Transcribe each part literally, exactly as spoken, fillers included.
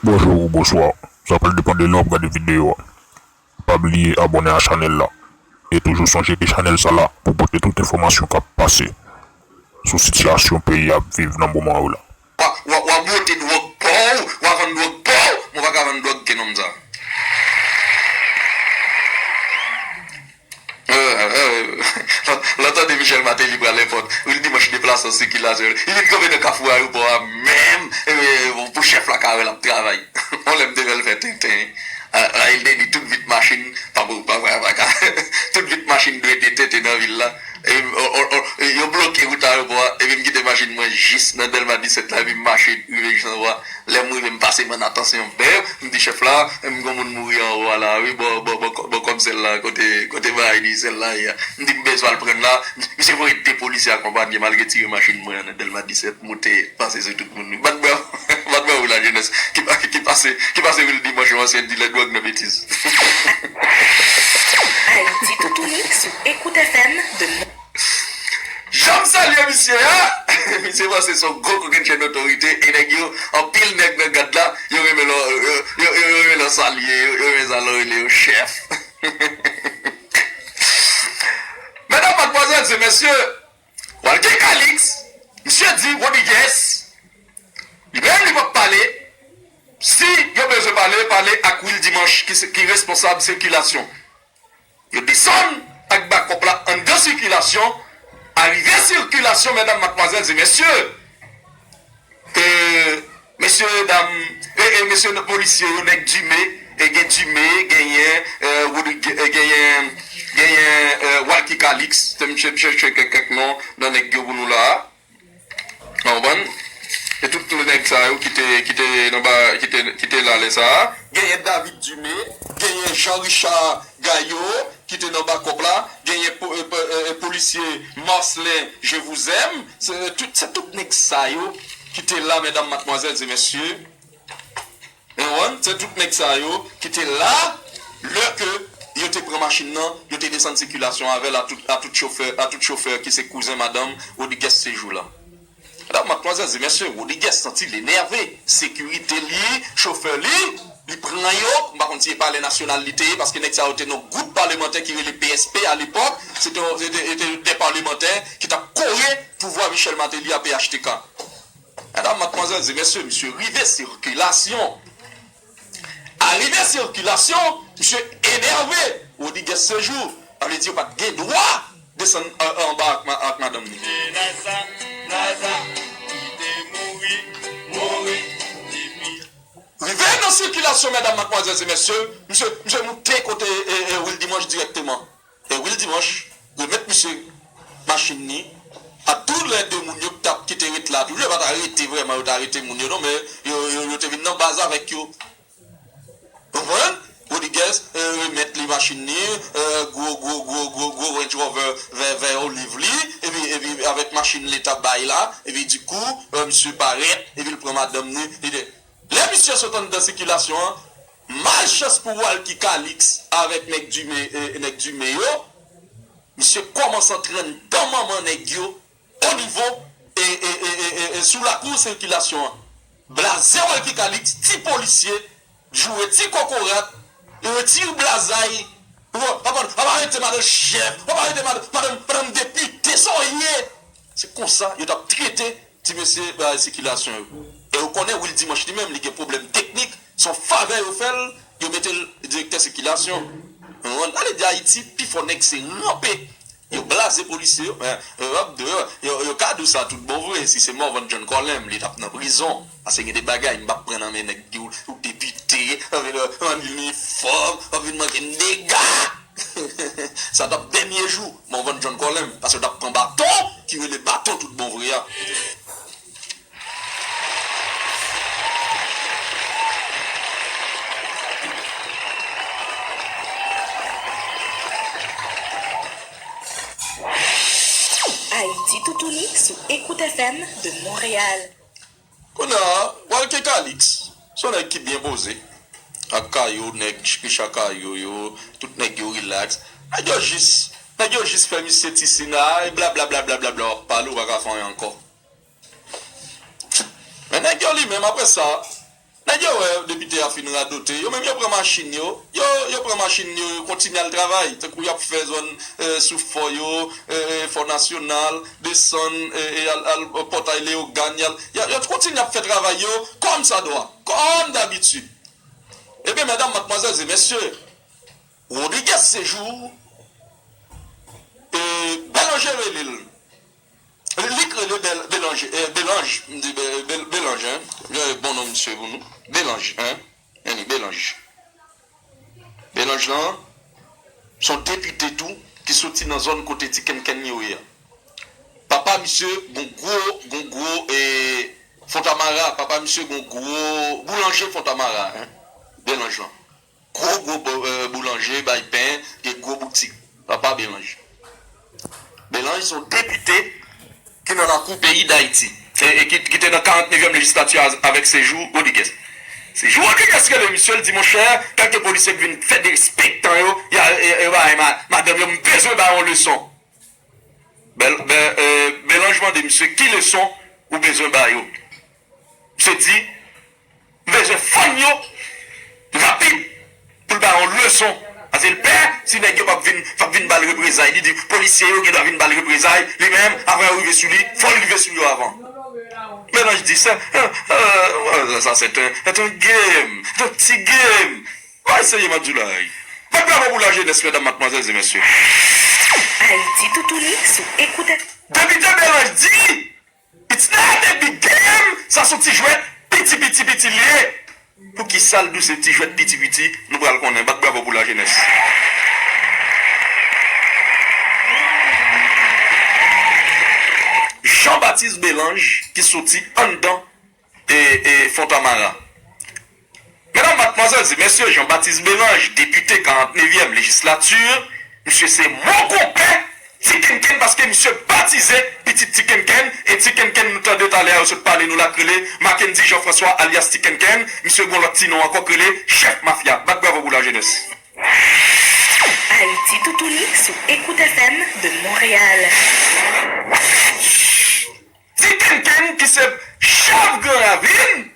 Bonjou ou bonswa, sa pral depann de lè w ap gade videyo a. Pa bliye abòne a chanèl la. E toujou sonje ke chanèl sa la pou pote tout enfòmasyon k ap pase sou sitiyasyon peyi a ap viv nan moman yo la. W a, w a, w a bwote dwòg pa w, w a vann dwòg pa w, mwen pa ka vann dwòg ke nonm sa. Lè w tande Michel Martelly pral èpòt, Willy Dimanche deplase an sikilasyon, li vin kanpe nan kafou ayewopò a menm, e, pou chèf la ka wè l ap travay. On lè m te fè l fè tenten. A, a, li te di tout vit machin, pa pou, pa, pa, pa ka, tout vit machin dwe de tenten nan vil la. E, o, o, o, yo bloke wout ayewopò a, epi m kite machin mwen jis nan Dèlma disèt la, epi m mache rive jis anwo a. Lè m rive, m pase Mòn Atansyon, bèp, m di chèf la, m gon moun mouri anwo a la, wi, bò, bò, bò, bò kòmsèl la, kote, kote bagay di sèl la ye a. M di m bezwen al pran l la. Misye voye de polisye akonpanye m al retire machin mwen an nan Dèlma disèt, moute, pase sou tout moun. Bat bravo, bat bravo lajenès ki, ki pase, ki pase Willy Dimanche, yon ansyen dilè dwòg nan betiz. Ayiti Toutouni sou Écoute F M de Mont- Jan m salye misye a, misye panse se yon gwo kokennchenn otorite, e nèg yo, anpil nèg nan gad la, yo renmen lè, yo, yo, yo, yo renmen lè w salye yo, yo renmen sa lè w rele yo chèf. Medam, madmwazèl e mesye, Walker Calix, misye di Rodriguez, li menm li p ap pale, si yo bezwen pale, pale ak Willy Dimanche ki se, ki responsab sikilasyon. Yo desann ak bakòp la anndan sikilasyon, arive sikilasyon, medam, madmwazèl e mesye, e, mesye, dam, e, e, mesye polisye yo, nèg Dumé, e, gen Dumé, genyen, e, Rodrigue-, e, genyen, genyen, e, Walky Calix, te m chèche kèk, kèk non nan nèg yo pou nou la a. Ou konprann? E tout nèg sa yo ki te, ki te nan ba, ki te, ki te la lè sa a. Genyen David Dumé, genyen Jean Richard Gaillot, ki te nan bakòp la, genyen po-, e, po-, e, e, polisye Marcelin Je vous aime, se tout, se tout nèg sa yo ki te la, medam, madmwazèl e mesye. Ou konprann? Se tout nèg sa yo ki te la lè ke yo te pran machin nan, yo te desann sikilasyon avè l a tout, a tout chofè, a tout chofè ki se kouzen madanm Rodriguez Séjour la. Medam, madmwazèl e mesye, Rodriguez santi l enève. Sekirite li, chofè li, li pran yo. M pa konn si e Palè Nasyonal li te ye, paske nèg sa yo te nan gwoup palemantè ki rele P S P alepòk. Se te, se te, se te de palemantè ki t ap kore pouvwa Michel Martelly a P H T K. Medam, madmwazèl e mesye, misye rive sikilasyon. Arive sikilasyon, misye enève. Rodriguez Séjour, sa vle di yo pa t gen dwa desann, e, anba ak ma-, ak madanm ni. Rive nan sikilasyon, medam, madmwazèl e mesye, misye, misye moute kote, e, e, Willy Dimanche dirèkteman. E Willy Dimanche remèt misye machin ni. A tou lè de moun yo ki t ap, ki te ret la toujou, yo pa t arete vrèman, yo t arete moun yo non, men yo, yo, yo te vin nan baz avèk yo. Konprann? Rodriguez, e, remèt li machin ni, e, gwo, gwo, gwo, gwo, gwo Range Rover vè, vè oliv li, epi, epi avèk machin leta bay la, epi dikou, e, misye parèt, epi l pran madanm ni, li te, lè misye sot anndan sikilasyon an, malchans pou Walky Calix avèk nèg Dumé, e, nèg Dumé yo, misye kòmanse antre anndan manman nèg yo, o nivo, e, e, e, e, e, e, sou lakou sikilasyon an. Blaze Walky Calix, ti polisye, joure ti kokorat, retire blazay, w-, papa, papa arete madanm chèf, papa arete madanm, madanm, madanm depite, sa w ye? Se konsa yo t ap trete ti mesye, e, sikilasyon yo. E ou konnen Willy Dimanche li menm, li gen pwoblèm teknik, se yon favè yo fè l, yo mete l direktè sikilasyon. Ou konprann? Ale di Ayiti, pifò nèg se ranpe. Yo blaze polisye yo, men, yo, yo, yo, yo ka di w sa tout bon vre, si se Morvan John Colem, li t ap nan prizon. Paske gen de bagay, m p ap pran nan men nèg ki ou, ou depite, anvi, anvi linifòm, anvi manke m dega. Sa t ap dènye jou Morvan John Colem, paske yo t ap pran baton, ki rele baton tout bon vre a. Ayiti Toutouni sou Écoute F M de Montréal. Kounye a, Walker Calix, se yon nèg ki byen poze. Ak Kayo, nèg Richard Kayo yo, tout nèg yo rilaks. Nèg yo jis, nèg yo jis fè misye ti siy, e blablabla, blablabla, w ap pale, ou pa ka fè anyen ankò. Men nèg yo li menm, apre sa, Nèg yo wè depite a fin radote, yo menm yo pran machin yo, yo, yo pran machin yo, yo kontinye al travay, tankou y ap fè zòn, eh, sou fò yo, eh, fò nasyonal, desann, eh, eh, al, al pòtay Leyogàn, y al, y a, yo kontinye ap fè travay yo kòmsadwa, kòm dabitid. Ebyen, medam, madmwazèl e mesye, Rodriguez Séjour, eh, Bèlanje rele l. Li k rele Bel, Belange, eh, Belange, m di Be, Be, Belange, hein? Eh, bon non misye pou nou. Belange, hein? Annie, Belange. Belange lan, se yon depite tou ki soti nan zòn kote Ti Kenkenn yo ye a. Papa misye gon gwo, gon gwo, eh, Fontamara, papa misye gon gwo boulanje Fontamara, hein? Belange lan. Gwo, gwo bo, eh, boulanje, bay pen, gen gwo boutik. Papa Belange. Belange se yon depite ki nan lakou peyi Dayiti. E, e ki, ki te nan karantnevyèm lejislati a avèk Séjour Rodriguez. Séjour Rodriguez rele misye, l di, monchè, kèlke polisye k vin fè derespektan yo, y a, e, e, ba, e, ma, madanm yo, m bezwen ba yo yon leson. Bel, Be, eh, Belange mande misye ki leson ou bezwen ba yo. Misye di, m bezwen fann yo rapid pou l ba yo yon leson. Paske l pè si nèg yo p ap vin, p ap vin ba l reprezay. Li di polisye yo gen dwa vin ba l reprezay. Li menm, avan yo rive sou li, fò l rive sou yo avan. Belange di, c'est, euh, euh, ça, c'est un, c'est un game, c'est un petit game. Bay seye m ap di w la, ay. Bat bravo pou lajenès, medam, madmwazèl e mesye. Ayiti toutouni sou Écoute F M. Depite Belange di, it's not a big game, sa se yon ti jwèt piti, piti, piti li ye. Poukisa l di w se ti jwèt piti, piti? Nou pral konnen. Bat bravo pou lajenès. Jean Baptiste Belange ki soti anndan e, e, Fontamara. Medam, madmwazèl e mesye, Jean Baptiste Belange, depite karantnevyèm lejislati, misye se mon konpè Ti Kenkenn paske misye batize pitit Ti Kenkenn, e Ti Kenkenn nou tande talè a yo sot pale nou la k rele Mackendy Jean François alyas Ti Kenkenn, misye gon lòt ti non ankò k rele Chèf Mafya. Bat bravo pou lajenès. Ayiti toutouni sou Écoute F M de Montréal. Ti Kenkenn ki se chèf Gran Ravin,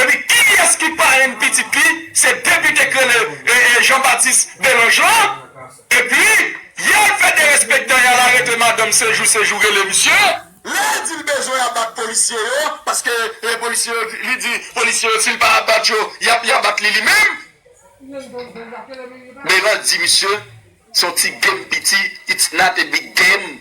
epi kiyès ki parenn pitit li? Se depite k rele, e, e, Jean Baptiste Belange lan. Epi, y al fè derespektan, y al arete madanm Séjour, Séjour rele misye. Lè l di l bezwen abat polisye yo, paske, e, polisye yo, li di polisye yo, si l pa abat yo, y ap, y abat li li menm. Belange di misye, se yon ti game piti, it's not a big game.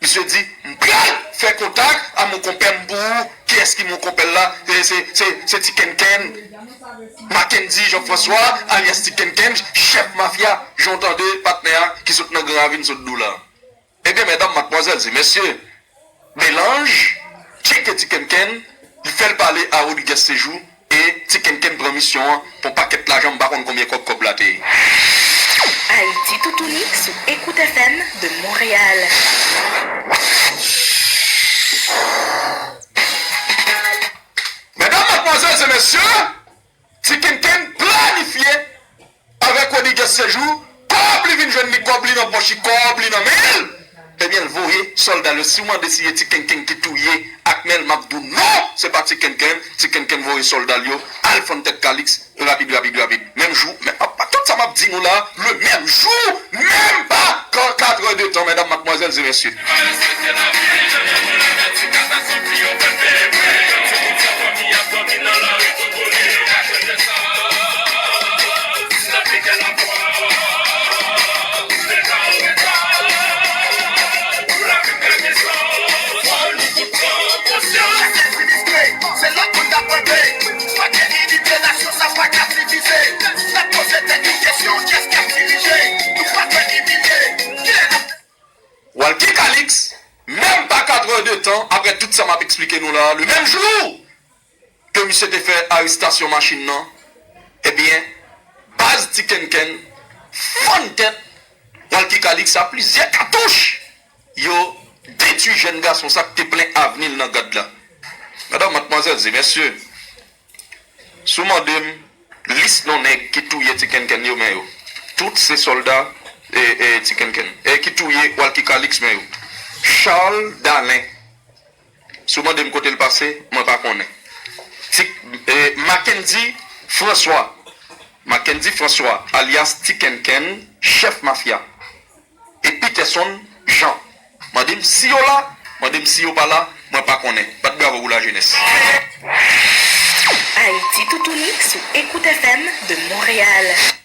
Misye di, m pral fè kontak a mon konpè m pou ou. Kiyès ki mon konpè l la? Se, se, se, se Ti Kenkenn. Mackendy Jean François, alyas Ti Kenkenn, chèf mafya, jan w tande patnè a ki sot nan Gran Ravin sot di w la. Ebyen, medam, madmwazèl e mesye, Belange tcheke Ti Kenkenn, li fè l pale a Rodriguez Séjour, e Ti Kenkenn pran misyon an pou yon pakèt lajan, m pa konn konbyen kòb kòb la te ye. Ayiti toutouni sou Écoute F M de Montréal. Medam, madmwazèl e mesye, Ti Kenkenn planifye avèk Rodriguez Séjour, kòb li vin jwenn li, kòb li nan pòch li, kòb li nan men l, ebyen, l voye sòlda l yo. Si w mande si se Ti Kenkenn ki touye ak men l, m ap di w non, se pa Ti Kenkenn. Ti Kenkenn voye sòlda l yo al fann tèt Calix rapid, rapid, rapid. Menm jou, men, ap, tout sa m ap di nou la, le menm jou, menm pa ka-, katrè de tan, medam, madmwazèl e mesye. Walky Calix, menm pa katrè de tan, aprè tout sa m ap eksplike nou la, le menm jou ke misye te fè arestasyon machin nan, ebyen, baz Ti Kenkenn fann tèt Walky Calix a plizyè katouch. Yo detwi jèn gason sa k te plen avni l nan gad la. Medam, madmwazèl e mesye, si w mande m lis non nèg ki touye Ti Kenkenn yo, men yo. Tout se sòlda, e, e, Ti Kenkenn. E ki touye Walky Calix, men yo. Charles Dalin. Si w mande m kote l pase, mwen pa konnen. Ti, eh, Mackendy François. Mackendy François, alyas Ti Kenken, chèf mafya. E Peterson Jean. Mande m si yo la, mande m si yo pa la, mwen pa konnen. Bat bravo pou lajenès. Ayiti toutouni sou Écoute F M de Montréal.